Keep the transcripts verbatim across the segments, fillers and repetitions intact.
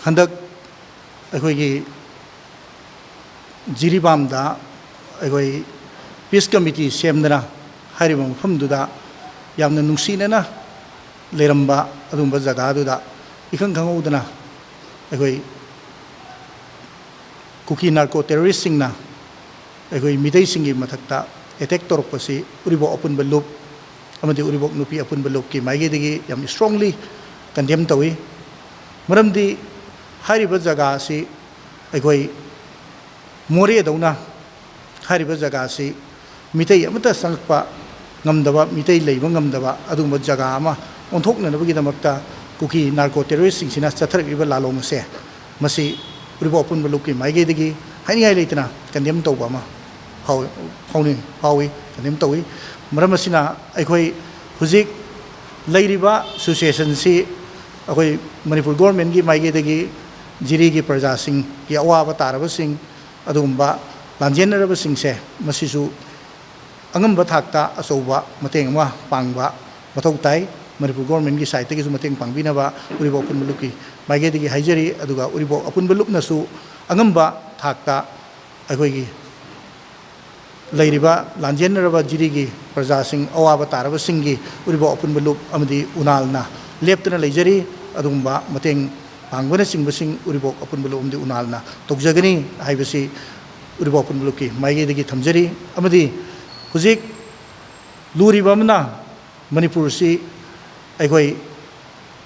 ꯍꯟꯗꯛ ꯑꯩꯈꯣꯏꯒꯤ ꯖꯤꯔꯤꯕꯥꯝꯗ ꯑꯩꯈꯣꯏ ꯄꯤꯁ ꯀꯃꯤꯇꯤ ꯁꯦꯝꯗꯅ ꯍꯥꯏꯔꯤꯕ ꯃꯐꯝꯗꯨꯗ ꯌꯥꯝꯅ ꯅꯨꯡꯁꯤꯅꯅ ꯂꯩꯔꯝꯕ ꯑꯗꯨꯒꯨꯝꯕ ꯖꯒꯥꯗꯨꯗ ꯏꯈꯪ ꯈꯪꯍꯧꯗꯅ ꯑꯩꯈꯣꯏ ꯀꯨꯀꯤ ꯅꯥꯔꯀꯣ ꯇꯦꯔꯣꯔꯤꯁꯁꯤꯡꯅ ꯑꯩꯈꯣꯏ ꯃꯤꯇꯩꯁꯤꯡꯒꯤ ꯃꯊꯛꯇ ꯑꯦꯇꯦꯛ ꯇꯧꯔꯛꯄꯁꯤ ꯎꯔꯤꯕꯣꯛ ꯑꯄꯨꯟꯕ ꯂꯨꯞ ꯑꯃꯗꯤ ꯎꯔꯤꯕꯣꯛ ꯅꯨꯄꯤ ꯑꯄꯨꯟꯕ ꯂꯨꯞꯀꯤ ꯃꯥꯏꯀꯩꯗꯒꯤ ꯌꯥꯝ ꯏꯁꯇ꯭ꯔꯣꯡꯂꯤ ꯀꯟꯗꯦꯝ ꯇꯧꯏ꯫ ꯃꯔꯝꯗꯤ ꯍꯥꯏꯔꯤꯕ ꯖꯒꯥ ꯑꯁꯤ ꯑꯩꯈꯣꯏ ꯃꯣꯔꯦꯗꯧꯅ ꯍꯥꯏꯔꯤꯕ ꯖꯒꯥ ꯑꯁꯤ ꯃꯤꯇꯩ ꯑꯃꯠꯇ ꯆꯪꯉꯛꯄ ꯉꯝꯗꯕ, ꯃꯤꯇꯩ ꯂꯩꯕ ꯉꯝꯗꯕ ꯑꯗꯨꯒꯨꯝꯕ ꯖꯒꯥ ꯑꯃ ꯑꯣꯟꯊꯣꯛꯅꯅꯕꯒꯤꯗꯃꯛꯇ ꯀꯨꯀꯤ ꯅꯥꯔꯀꯣ ꯇꯦꯔꯣꯔꯤꯁꯁꯤꯡꯁꯤꯅ ꯆꯠꯊꯔꯛꯂꯤꯕ ꯂꯥꯂꯣꯡ ꯑꯁꯦ, ꯃꯁꯤ ꯎꯔꯤꯕꯣꯛ ꯑꯄꯨꯟꯕ ꯂꯨꯞꯀꯤ ꯃꯥꯏꯀꯩꯗꯒꯤ ꯍꯥꯏꯅꯤꯡꯉꯥꯏ ꯂꯩꯇꯅ ꯀꯟꯗꯦꯝ ꯇꯧꯕ ꯑꯃ ꯐꯥꯎ-, ꯐꯥꯎꯅꯤꯡ-, ꯐꯥꯎꯏ, ꯀꯟꯗꯦꯝ ꯇꯧꯏ꯫ ꯃꯔꯝ ꯑꯁꯤꯅ ꯑꯩꯈꯣꯏ ꯍꯧꯖꯤꯛ ꯂꯩꯔꯤꯕ ꯁꯤꯆꯨꯋꯦꯁꯟꯁꯤ ꯑꯩꯈꯣꯏ ꯃꯅꯤꯄꯨꯔ ꯒꯣꯔꯃꯦꯟꯒꯤ ꯃꯥꯏꯀꯩꯗꯒꯤ ꯖꯤꯔꯤꯒꯤ ꯄ꯭ꯔꯖꯥꯁꯤꯡꯒꯤ ꯑꯋꯥꯕ ꯇꯥꯔꯕꯁꯤꯡ, ꯑꯗꯨꯒꯨꯝꯕ ꯂꯥꯟꯖꯦꯟꯅꯔꯕꯁꯤꯡꯁꯦ ꯃꯁꯤꯁꯨ ꯑꯉꯝꯕ ꯊꯥꯛꯇ ꯑꯆꯧꯕ ꯃꯇꯦꯡ ꯑꯃ ꯄꯥꯡꯕ ꯃꯊꯧ ꯇꯥꯏ꯫ ꯃꯅꯤꯄꯨꯔ ꯒꯣꯔꯃꯦꯟꯒꯤ ꯁꯥꯏꯠꯇꯒꯤꯁꯨ ꯃꯇꯦꯡ ꯄꯥꯡꯕꯤꯅꯕ ꯎꯔꯤꯕꯣꯛ ꯑꯄꯨꯟꯕ ꯂꯨꯞꯀꯤ ꯃꯥꯏꯀꯩꯗꯒꯤ ꯍꯥꯏꯖꯔꯤ꯫ ꯑꯗꯨꯒ ꯎꯔꯤꯕꯣꯛ ꯑꯄꯨꯟꯕ ꯂꯨꯞꯅꯁꯨ ꯑꯉꯝꯕ ꯊꯥꯛꯇ ꯑꯩꯈꯣꯏꯒꯤ ꯂꯩꯔꯤꯕ ꯂꯥꯟꯖꯦꯟꯅꯔꯕ ꯖꯤꯔꯤꯒꯤ ꯄ꯭ꯔꯖꯥꯁꯤꯡ, ꯑꯋꯥꯕ ꯇꯥꯔꯕꯁꯤꯡꯒꯤ ꯎꯔꯤꯕꯣꯛ ꯑꯄꯨꯟꯕ ꯂꯨꯞ ꯑꯃꯗꯤ ꯎꯅꯥꯜꯅ ꯂꯦꯞꯇꯅ ꯂꯩꯖꯔꯤ꯫ ꯑꯗꯨꯒꯨꯝꯕ ꯃꯇꯦꯡ ꯄꯥꯡꯕꯅꯆꯤꯡꯕꯁꯤꯡ ꯎꯔꯤꯕꯣꯛ ꯑꯄꯨꯟꯕ ꯂꯨꯞ ꯑꯃꯗꯤ ꯎꯅꯥꯜꯅ ꯇꯧꯖꯒꯅꯤ ꯍꯥꯏꯕꯁꯤ ꯎꯔꯤꯕꯣꯛ ꯑꯄꯨꯟꯕ ꯂꯨꯞꯀꯤ ꯃꯥꯏꯀꯩꯗꯒꯤ ꯊꯝꯖꯔꯤ꯫ ꯑꯃꯗꯤ ꯍꯧꯖꯤꯛ ꯂꯨꯔꯤꯕ ꯑꯃꯅ ꯃꯅꯤꯄꯨꯔꯁꯤ ꯑꯩꯈꯣꯏ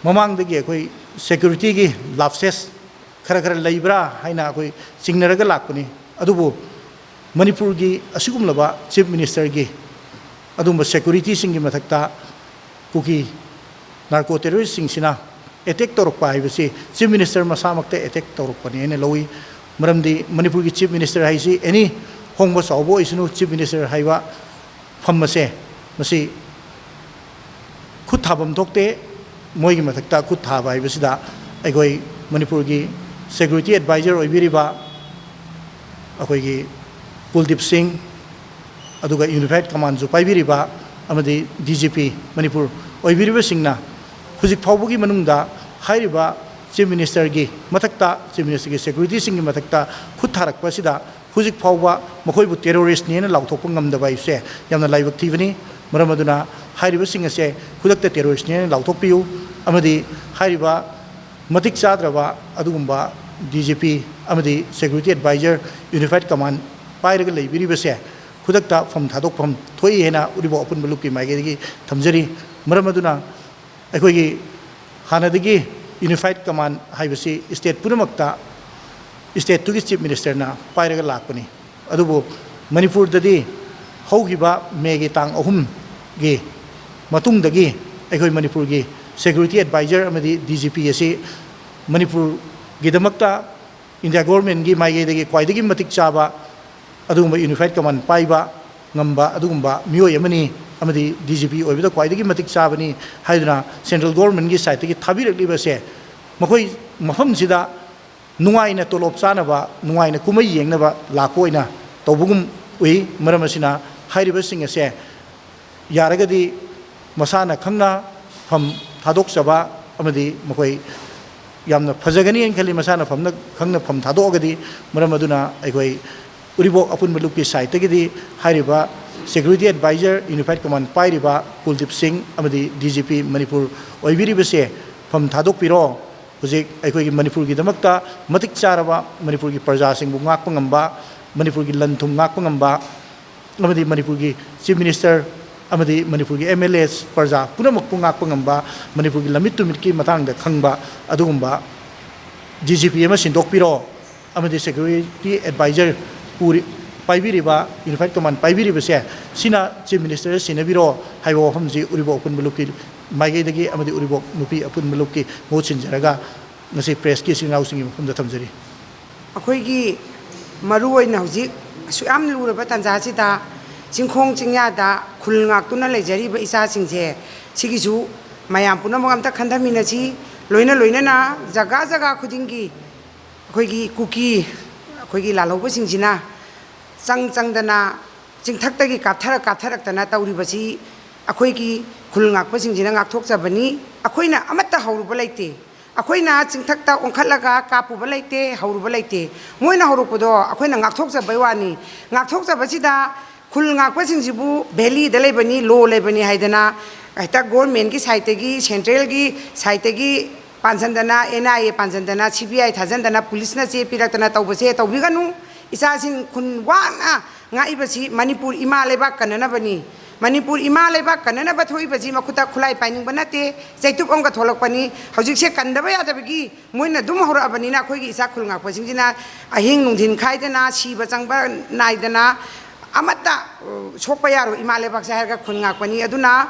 ꯃꯃꯥꯡꯗꯒꯤ ꯑꯩꯈꯣꯏ ꯁꯦꯀ꯭ꯌꯨꯔꯤꯇꯤꯒꯤ ꯂꯥꯞꯁꯦꯁ ꯈꯔ ꯈꯔ ꯂꯩꯕ꯭ꯔꯥ ꯍꯥꯏꯅ ꯑꯩꯈꯣꯏ ꯆꯤꯡꯅꯔꯒ ꯂꯥꯛꯄꯅꯤ꯫ ꯑꯗꯨꯕꯨ ꯃꯅꯤꯄꯨꯔꯒꯤ ꯑꯁꯤꯒꯨꯝꯂꯕ ꯆꯤꯐ ꯃꯤꯅꯤꯁꯇꯔꯒꯤ ꯑꯗꯨꯒꯨꯝꯕ ꯁꯦꯀ꯭ꯌꯨꯔꯤꯇꯤꯁꯤꯡꯒꯤ ꯃꯊꯛꯇ ꯀꯨꯀꯤ ꯅꯥꯔꯀꯣ ꯇꯦꯔꯣꯔꯤꯁꯁꯤꯡꯁꯤꯅ ꯑꯦꯇꯦꯛ ꯇꯧꯔꯛꯄ ꯍꯥꯏꯕꯁꯤ ꯆꯤꯐ ꯃꯤꯅꯤꯁꯇꯔ ꯃꯁꯥꯃꯛꯇ ꯑꯦꯇꯦꯛ ꯇꯧꯔꯛꯄꯅꯤ ꯍꯥꯏꯅ ꯂꯧꯏ꯫ ꯃꯔꯝꯗꯤ ꯃꯅꯤꯄꯨꯔꯒꯤ ꯆꯤꯐ ꯃꯤꯅꯤꯁꯇꯔ ꯍꯥꯏꯁꯤ ꯑꯦꯅꯤ ꯍꯣꯡꯕ ꯆꯥꯎꯕ ꯑꯣꯏꯁꯅꯨ, ꯆꯤꯐ ꯃꯤꯅꯤꯁꯇꯔ ꯍꯥꯏꯕ ꯐꯝ ꯑꯁꯦ ꯃꯁꯤ ꯈꯨꯠ ꯊꯥꯐꯝ ꯊꯣꯛꯇꯦ꯫ ꯃꯣꯏꯒꯤ ꯃꯊꯛꯇ ꯈꯨꯠ ꯊꯥꯕ ꯍꯥꯏꯕꯁꯤꯗ ꯑꯩꯈꯣꯏ ꯃꯅꯤꯄꯨꯔꯒꯤ ꯁꯦꯀ꯭ꯌꯨꯔꯤꯇꯤ ꯑꯦꯗꯚꯥꯏꯖꯔ ꯑꯣꯏꯕꯤꯔꯤꯕ ꯑꯩꯈꯣꯏꯒꯤ ꯀꯨꯜꯗꯤꯞ ꯁꯤꯡ, ꯑꯗꯨꯒ ꯌꯨꯅꯤꯐꯥꯏꯠ ꯀꯃꯥꯟꯁꯨ ꯄꯥꯏꯕꯤꯔꯤꯕ ꯑꯃꯗꯤ ꯗꯤ ꯖꯤ ꯄꯤ ꯃꯅꯤꯄꯨꯔ ꯑꯣꯏꯕꯤꯔꯤꯕꯁꯤꯡꯅ ꯍꯧꯖꯤꯛ ꯐꯥꯎꯕꯒꯤ ꯃꯅꯨꯡꯗ ꯍꯥꯏꯔꯤꯕ ꯆꯤꯐ ꯃꯤꯅꯤꯁꯇꯔꯒꯤ ꯃꯊꯛꯇ, ꯆꯤꯐ ꯃꯤꯅꯤꯁꯇꯔꯒꯤ ꯁꯦꯀ꯭ꯌꯨꯔꯤꯇꯤꯁꯤꯡꯒꯤ ꯃꯊꯛꯇ ꯈꯨꯠ ꯊꯥꯔꯛꯄ ꯑꯁꯤꯗ ꯍꯧꯖꯤꯛ ꯐꯥꯎꯕ ꯃꯈꯣꯏꯕꯨ ꯇꯦꯔꯣꯔꯤꯁ꯭ꯠꯅꯦꯅ ꯂꯥꯎꯊꯣꯛꯄ ꯉꯝꯗꯕ ꯍꯥꯏꯕꯁꯦ ꯌꯥꯝꯅ ꯂꯥꯏꯕꯛ ꯊꯤꯕꯅꯤ꯫ ꯃꯔꯝ ꯑꯗꯨꯅ ꯍꯥꯏꯔꯤꯕꯁꯤꯡ ꯑꯁꯦ ꯈꯨꯗꯛꯇ ꯇꯦꯔꯣꯔꯤꯁ꯭ꯠꯅꯦꯅ ꯂꯥꯎꯊꯣꯛꯄꯤꯌꯨ, ꯑꯃꯗꯤ ꯍꯥꯏꯔꯤꯕ ꯃꯇꯤꯛ ꯆꯥꯗ꯭ꯔꯕ ꯑꯗꯨꯒꯨꯝꯕ ꯗꯤ ꯖꯤ ꯄꯤ ꯑꯃꯗꯤ ꯁꯦꯀ꯭ꯌꯨꯔꯤꯇꯤ ꯑꯦꯗꯚꯥꯏꯖꯔ, ꯌꯨꯅꯤꯐꯥꯏꯠ ꯀꯃꯥꯟ ꯄꯥꯏꯔꯒ ꯂꯩꯕꯤꯔꯤꯕꯁꯦ ꯈꯨꯗꯛꯇ ꯐꯝ ꯊꯥꯗꯣꯛꯐꯝ ꯊꯣꯛꯏ ꯍꯥꯏꯅ ꯎꯔꯤꯄꯣꯛ ꯑꯄꯨꯟꯕ ꯂꯨꯞꯀꯤ ꯃꯥꯏꯀꯩꯗꯒꯤ ꯊꯝꯖꯔꯤ꯫ ꯃꯔꯝ ꯑꯗꯨꯅ ꯑꯩꯈꯣꯏꯒꯤ ꯍꯥꯟꯅꯗꯒꯤ ꯌꯨꯅꯤꯐꯥꯏꯠ ꯀꯃꯥꯟ ꯍꯥꯏꯕꯁꯤ ꯁ꯭ꯇꯦꯠ ꯄꯨꯝꯅꯃꯛꯇ ꯁ꯭ꯇꯦꯠꯇꯨꯒꯤ ꯆꯤꯐ ꯃꯤꯅꯤꯁꯇꯔꯅ ꯄꯥꯏꯔꯒ ꯂꯥꯛꯄꯅꯤ꯫ ꯑꯗꯨꯕꯨ ꯃꯅꯤꯄꯨꯔꯗꯗꯤ ꯍꯧꯈꯤꯕ ꯃꯦꯒꯤ ꯇꯥꯡ ꯑꯍꯨꯝꯒꯤ ꯃꯇꯨꯡꯗꯒꯤ ꯑꯩꯈꯣꯏ ꯃꯅꯤꯄꯨꯔꯒꯤ ꯁꯦꯀ꯭ꯌꯨꯔꯤꯇꯤ ꯑꯦꯗꯚꯥꯏꯖꯔ ꯑꯃꯗꯤ ꯗꯤ ꯖꯤ ꯄꯤ ꯑꯁꯤ ꯃꯅꯤꯄꯨꯔꯒꯤꯗꯃꯛꯇ ꯏꯟꯗꯤꯌꯥ ꯒꯣꯔꯃꯦꯟꯒꯤ ꯃꯥꯏꯀꯩꯗꯒꯤ ꯈ꯭ꯋꯥꯏꯗꯒꯤ ꯃꯇꯤꯛ ꯆꯥꯕ ꯑꯗꯨꯒꯨꯝꯕ ꯌꯨꯅꯤꯐꯥꯏꯠ ꯀꯃꯥꯟ ꯄꯥꯏꯕ ꯉꯝꯕ ꯑꯗꯨꯒꯨꯝꯕ ꯃꯤꯑꯣꯏ ꯑꯃꯅꯤ, ꯑꯃꯗꯤ ꯗꯤ ꯖꯤ ꯄꯤ ꯑꯣꯏꯕꯗ ꯈ꯭ꯋꯥꯏꯗꯒꯤ ꯃꯇꯤꯛ ꯆꯥꯕꯅꯤ ꯍꯥꯏꯗꯨꯅ ꯁꯦꯟꯇ꯭ꯔꯦꯜ ꯒꯣꯔꯃꯦꯟꯒꯤ ꯁꯥꯏꯠꯇꯒꯤ ꯊꯥꯕꯤꯔꯛꯂꯤꯕꯁꯦ ꯃꯈꯣꯏ ꯃꯐꯝꯁꯤꯗ ꯅꯨꯡꯉꯥꯏꯅ ꯇꯣꯂꯣꯞ ꯆꯥꯅꯕ, ꯅꯨꯡꯉꯥꯏꯅ ꯀꯨꯝꯍꯩ ꯌꯦꯡꯅꯕ ꯂꯥꯛꯄ ꯑꯣꯏꯅ ꯇꯧꯕꯒꯨꯝ ꯎꯏ꯫ ꯃꯔꯝ ꯑꯁꯤꯅ ꯍꯥꯏꯔꯤꯕꯁꯤꯡ ꯑꯁꯦ ꯌꯥꯔꯒꯗꯤ ꯃꯁꯥꯅ ꯈꯪꯅ ꯐꯝ ꯊꯥꯗꯣꯛꯆꯕ ꯑꯃꯗꯤ ꯃꯈꯣꯏ ꯌꯥꯝꯅ ꯐꯖꯒꯅꯤ ꯍꯥꯏꯅ ꯈꯜꯂꯤ, ꯃꯁꯥꯅ ꯐꯝꯅ ꯈꯪꯅ ꯐꯝ ꯊꯥꯗꯣꯛꯑꯒꯗꯤ꯫ ꯃꯔꯝ ꯑꯗꯨꯅ ꯑꯩꯈꯣꯏ ꯎꯔꯤꯄꯣꯛ ꯑꯄꯨꯟꯕ ꯂꯨꯞꯀꯤ ꯁꯥꯏꯠꯇꯒꯤꯗꯤ ꯍꯥꯏꯔꯤꯕ ꯁꯦꯀ꯭ꯌꯨꯔꯤꯇꯤ ꯑꯦꯗꯚꯥꯏꯖꯔ, ꯌꯨꯅꯤꯐꯥꯏꯠ ꯀꯃꯥꯟ ꯄꯥꯏꯔꯤꯕ ꯀꯨꯜꯗꯤꯞ ꯁꯤꯡ ꯑꯃꯗꯤ ꯗꯤ ꯖꯤ ꯄꯤ ꯃꯅꯤꯄꯨꯔ ꯑꯣꯏꯕꯤꯔꯤꯕꯁꯦ ꯐꯝ ꯊꯥꯗꯣꯛꯄꯤꯔꯣ꯫ ꯍꯧꯖꯤꯛ ꯑꯩꯈꯣꯏꯒꯤ ꯃꯅꯤꯄꯨꯔꯒꯤꯗꯃꯛꯇ ꯃꯇꯤꯛ ꯆꯥꯔꯕ ꯃꯅꯤꯄꯨꯔꯒꯤ ꯄ꯭ꯔꯖꯥꯁꯤꯡꯕꯨ ꯉꯥꯛꯄ ꯉꯝꯕ, ꯃꯅꯤꯄꯨꯔꯒꯤ ꯂꯟ ꯊꯨꯝ ꯉꯥꯛꯄ ꯉꯝꯕ, ꯑꯃꯗꯤ ꯃꯅꯤꯄꯨꯔꯒꯤ ꯆꯤꯐ ꯃꯤꯅꯤꯁꯇꯔ ꯑꯃꯗꯤ ꯃꯅꯤꯄꯨꯔꯒꯤ ꯑꯦꯝ ꯑꯦꯜ ꯑꯦ ꯄ꯭ꯔꯖꯥ ꯄꯨꯝꯅꯃꯛꯄꯨ ꯉꯥꯛꯄ ꯉꯝꯕ, ꯃꯅꯤꯄꯨꯔꯒꯤ ꯂꯝꯃꯤꯠ ꯇꯨꯃꯤꯠꯀꯤ ꯃꯇꯥꯡꯗ ꯈꯪꯕ ꯑꯗꯨꯒꯨꯝꯕ ꯗꯤ ꯖꯤ ꯄꯤ ꯑꯃ ꯁꯤꯟꯗꯣꯛꯄꯤꯔꯣ꯫ ꯑꯃꯗꯤ ꯁꯦꯀ꯭ꯌꯨꯔꯤꯇꯤ ꯑꯦꯗꯚꯥꯏꯖꯔ ꯄꯨꯔꯤ-, ꯄꯥꯏꯕꯤꯔꯤꯕ, ꯌꯨꯅꯤꯐꯥꯏꯠ ꯀꯃꯥꯟ ꯄꯥꯏꯕꯤꯔꯤꯕꯁꯦ, ꯁꯤꯅ ꯆꯤꯐ ꯃꯤꯅꯤꯁꯇꯔ ꯁꯤꯟꯅꯕꯤꯔꯣ ꯍꯥꯏꯕ ꯋꯥꯐꯝꯁꯤ ꯎꯔꯤꯄꯣꯛ ꯑꯄꯨꯟꯕ ꯂꯨꯞꯀꯤ ꯃꯥꯏꯀꯩꯗꯒꯤ ꯑꯃꯗꯤ ꯎꯔꯤꯄꯣꯛ ꯅꯨꯄꯤ ꯑꯄꯨꯟꯕ ꯂꯨꯞꯀꯤ ꯃꯍꯨꯠ ꯁꯤꯟꯖꯔꯒ ꯉꯁꯤ ꯄ꯭ꯔꯦꯁꯀꯤ ꯏꯆꯤꯟ ꯏꯅꯥꯎꯁꯤꯡꯒꯤ ꯃꯐꯝꯗ ꯊꯝꯖꯔꯤ꯫ ꯑꯩꯈꯣꯏꯒꯤ ꯃꯔꯨ ꯑꯣꯏꯅ ꯍꯧꯖꯤꯛ ꯑꯁꯨꯛ ꯌꯥꯝ ꯂꯨꯔꯕ ꯇꯥꯟꯖꯥꯁꯤꯗ ꯆꯤꯡꯈꯣꯡ ꯆꯤꯡꯌꯥꯗ ꯈꯨꯜ ꯉꯥꯛꯇꯨꯅ ꯂꯩꯖꯔꯤꯕ ꯏꯆꯥꯁꯤꯡꯁꯦ, ꯁꯤꯒꯤꯁꯨ ꯃꯌꯥꯝ ꯄꯨꯝꯅꯃꯛ ꯑꯝꯇ ꯈꯟꯊꯃꯤꯟꯅꯁꯤ꯫ ꯂꯣꯏꯅ ꯂꯣꯏꯅꯅ ꯖꯒꯥ ꯖꯒꯥ ꯈꯨꯗꯤꯡꯒꯤ ꯑꯩꯈꯣꯏꯒꯤ ꯀꯨꯀꯤ, ꯑꯩꯈꯣꯏꯒꯤ ꯂꯥꯜꯍꯧꯕꯁꯤꯡꯁꯤꯅ ꯆꯪ ꯆꯪꯗꯅ, ꯆꯤꯡꯊꯛꯇꯒꯤ ꯀꯥꯞꯊꯔꯛ ꯀꯥꯞꯊꯔꯛꯇꯅ ꯇꯧꯔꯤꯕꯁꯤ ꯑꯩꯈꯣꯏꯒꯤ ꯈꯨꯜ ꯉꯥꯛꯄꯁꯤꯡꯁꯤꯅ ꯉꯥꯛꯊꯣꯛꯆꯕꯅꯤ꯫ ꯑꯩꯈꯣꯏꯅ ꯑꯃꯠꯇ ꯍꯧꯔꯨꯕ ꯂꯩꯇꯦ꯫ ꯑꯩꯈꯣꯏꯅ ꯆꯤꯡꯊꯛꯇ ꯑꯣꯟꯈꯠꯂꯒ ꯀꯥꯞꯄꯨꯕ ꯂꯩꯇꯦ, ꯍꯧꯔꯨꯕ ꯂꯩꯇꯦ꯫ ꯃꯣꯏꯅ ꯍꯧꯔꯛꯄꯗꯣ ꯑꯩꯈꯣꯏꯅ ꯉꯥꯛꯊꯣꯛꯆꯕꯩ ꯋꯥꯅꯤ꯫ ꯉꯥꯛꯊꯣꯛꯆꯕꯁꯤꯗ ꯈꯨꯜ ꯉꯥꯛꯄꯁꯤꯡꯁꯤꯕꯨ ꯚꯦꯂꯤꯗ ꯂꯩꯕꯅꯤ, ꯂꯣ ꯂꯩꯕꯅꯤ ꯍꯥꯏꯗꯅ ꯍꯦꯛꯇ ꯒꯣꯔꯃꯦꯟꯒꯤ ꯁꯥꯏꯠꯇꯒꯤ, ꯁꯦꯟꯇ꯭ꯔꯦꯜꯒꯤ ꯁꯥꯏꯠꯇꯒꯤ ꯄꯥꯟꯁꯤꯟꯗꯅ, and I A ꯄꯥꯟꯁꯤꯟꯗꯅ, C B ꯑꯥꯏ ꯊꯥꯖꯤꯟꯗꯅ, ꯄꯨꯂꯤꯁꯅ ꯆꯦ ꯄꯤꯔꯛꯇꯅ ꯇꯧꯕꯁꯦ ꯇꯧꯕꯤꯒꯅꯨ꯫ ꯏꯆꯥꯁꯤꯡ ꯈꯨꯟ ꯋꯥꯅ ꯉꯥꯛꯏꯕꯁꯤ ꯃꯅꯤꯄꯨꯔ ꯏꯃꯥ ꯂꯩꯕꯥꯛ ꯀꯟꯅꯅꯕꯅꯤ꯫ ꯃꯅꯤꯄꯨꯔ ꯏꯃꯥ ꯂꯩꯕꯥꯛ ꯀꯟꯅꯅꯕ ꯊꯣꯛꯏꯕꯁꯤ ꯃꯈꯨꯠꯇ ꯈꯨꯠꯂꯥꯏ ꯄꯥꯏꯅꯤꯡꯕ ꯅꯠꯇꯦ, ꯆꯩꯇꯨꯞ ꯑꯃꯒ ꯊꯣꯛꯂꯛꯄꯅꯤ꯫ ꯍꯧꯖꯤꯛꯁꯦ ꯀꯟꯗꯕ ꯌꯥꯗꯕꯒꯤ ꯃꯣꯏꯅ ꯑꯗꯨꯝ ꯍꯧꯔꯛꯑꯕꯅꯤꯅ ꯑꯩꯈꯣꯏꯒꯤ ꯏꯆꯥ ꯈꯨꯜ ꯉꯥꯛꯄꯁꯤꯡꯁꯤꯅ ꯑꯍꯤꯡ ꯅꯨꯡꯊꯤꯟ ꯈꯥꯏꯗꯅ, ꯁꯤꯕ ꯆꯪꯕ ꯅꯥꯏꯗꯅ ꯑꯃꯠꯇ, ꯑ, ꯁꯣꯛꯄ ꯌꯥꯔꯣꯏ ꯏꯃꯥ ꯂꯩꯕꯥꯛꯁꯦ ꯍꯥꯏꯔꯒ ꯈꯨꯜ ꯉꯥꯛꯄꯅꯤ꯫ ꯑꯗꯨꯅ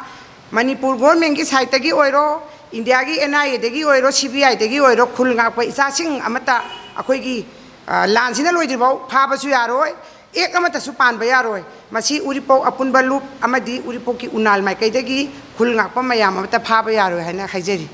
ꯃꯅꯤꯄꯨꯔ ꯒꯣꯔꯃꯦꯟꯒꯤ ꯁꯥꯏꯠꯇꯒꯤ ꯑꯣꯏꯔꯣ, ꯏꯟꯗꯤꯌꯥꯒꯤ ꯑꯦꯟ ꯑꯥꯏ ꯑꯦꯗꯒꯤ ꯑꯣꯏꯔꯣ, ꯁꯤ ꯕꯤ ꯑꯥꯏꯗꯒꯤ ꯑꯣꯏꯔꯣ, ꯈꯨꯜ ꯉꯥꯛꯄ ꯏꯆꯥꯁꯤꯡ ꯑꯃꯠꯇ ꯑꯩꯈꯣꯏꯒꯤ, ꯑ, ꯂꯥꯟꯁꯤꯅ ꯂꯣꯏꯗ꯭ꯔꯤꯐꯥꯎ ꯐꯥꯕꯁꯨ ꯌꯥꯔꯣꯏ, ꯑꯦꯛ ꯑꯃꯠꯇꯁꯨ ꯄꯥꯟꯕ ꯌꯥꯔꯣꯏ꯫ ꯃꯁꯤ ꯎꯔꯤꯄꯣꯛ ꯑꯄꯨꯟꯕ ꯂꯨꯞ ꯑꯃꯗꯤ ꯎꯔꯤꯄꯣꯛꯀꯤ ꯎꯅꯥꯜ ꯃꯥꯏꯀꯩꯗꯒꯤ ꯈꯨꯜ ꯉꯥꯛꯄ ꯃꯌꯥꯝ ꯑꯃꯠꯇ ꯐꯥꯕ ꯌꯥꯔꯣꯏ ꯍꯥꯏꯅ ꯍꯥꯏꯖꯔꯤ꯫